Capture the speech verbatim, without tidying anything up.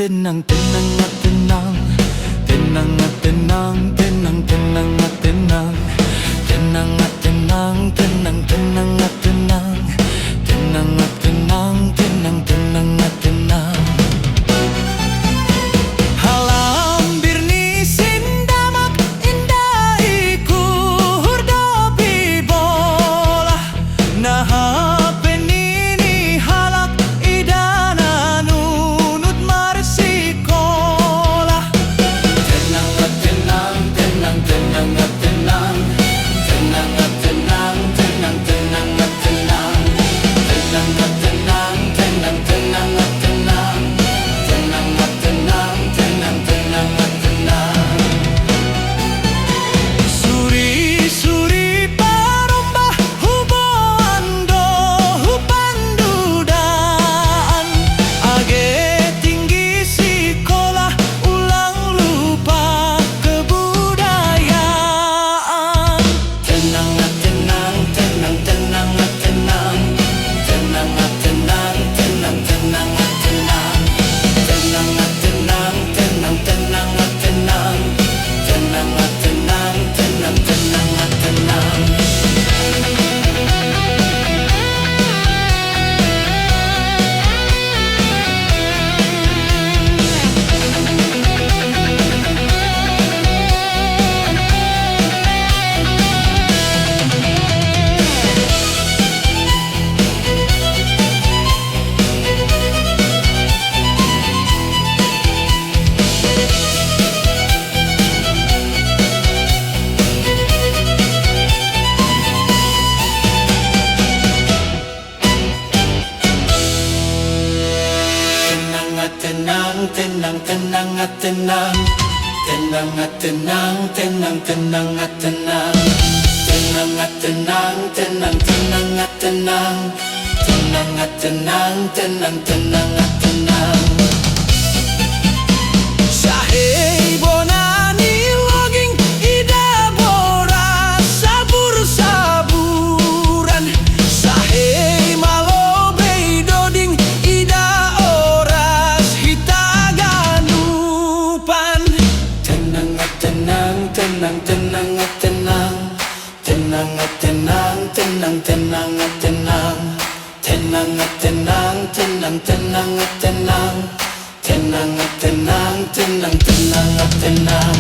Tenang, tenang, tenang. Tenang, tenang, tenang, tenang, tenang. Tenang, tenang, tenang, tenang, tenang. Tenang, tenang, tenang, tenang, tenang. Halambir ni si ndamak enda ikuhur dopi bola. Naha pe nini halak idana nunut mar sikola. Tenang, tenang, tenang, tenang, tenang. Tenang, tenang, tenang, tenang, tenang. Tenang, tenang, tenang, tenang, tenang. Tenang, tenang, tenang, tenang, tenang. Suri-suri parumbah, huboan doh hupandudan. Age tinggi sikola, ulang lupa kebudayaan. Tenang, tenang, tenang, tenang, tenang. Tenang, tenang, tenang, tenang, tenang. Tenang, tenang, tenang, tenang, tenang. Tenang, tenang, tenang, tenang, tenang. Tenang, tenang, tenang, tenang, tenang. Tenang, tenang, tenang, tenang, tenang. Tenang, tenang, tenang, tenang, tenang. Tenang, tenang, tenang, tenang, tenang. Sahei bona ni loging i dabo ras sabur-saburan. Sahei malo bei doding i dabo ras hita ganupan. Tenang, tenang, tenang, tenang, tenang. Tenang, tenang, tenang, tenang, tenang. Tenang, tenang, tenang, tenang, tenang. Tenang, tenang, tenang, tenang, tenang.